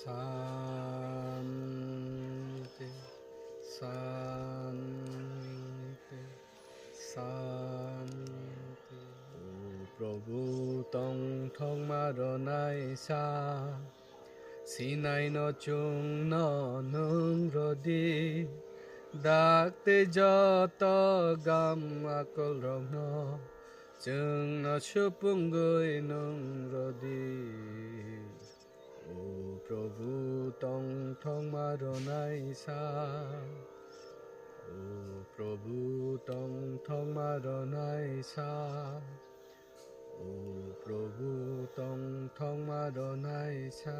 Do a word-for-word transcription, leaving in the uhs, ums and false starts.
Santi, santi, santi. O Prabhu, tongthokma rwnaisa, sinaino chwngno nwng rwdi, dakti joto gam akolrokno chwngno supungwi nwng rwdi. O Prabhu, tongthokma rwnaisa. O Prabhu, tongthokma rwnaisa. O Prabhu, tongthokma rwnaisa.